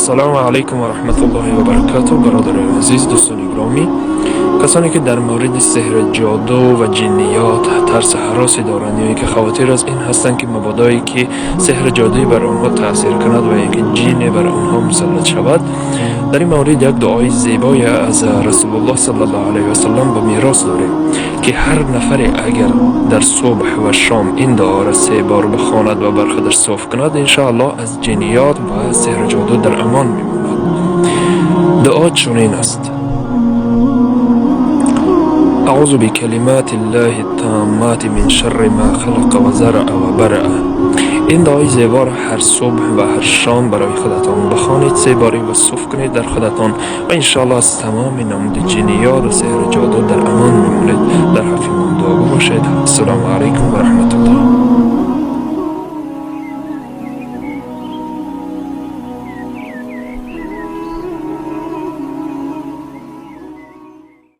Ассалому алайкум ва раҳматуллоҳи ва баракатуҳ. Бародарони азиз, дӯстони гиромӣ, касоне ки дар мавриди сеҳри ҷоду ва ҷинниёт тарсу ҳаросе доранд ё ин ки хавотир аз ин ҳастанд, ки мабодое ки сеҳри ҷодуӣ бар онҳо таъсир кунад ва ин ки ҷине бар онҳо мусаллат шавад, дар ин маврид як дуои зебое аз Расулуллоҳ саллаллоҳу алайҳи васаллам ба мерос дорем, ки ҳар нафаре агар дар субҳ ва шом ин дуоро се бор бихонад ва бар худаш соф кунад, иншоаллоҳ аз ҷиниёт ва сеҳру ҷоду дар амон мемонад. Дуо чунин аст: أعوذ بكلمات الله التامات من شر ما خلق و ذرأ و برأ. Ин дуои зеборо ҳар субҳ ва ҳар шом барои худатон бихонед се бори ва суф кунед дар худатон ва иншоаллоҳ аз тамоми намуди ҷиниёт ва сеҳру ҷоду дар амон мемонед. Дар ҳаққи мо дуогӯ бошед. Ассалому алайкум ва раҳматуллоҳ.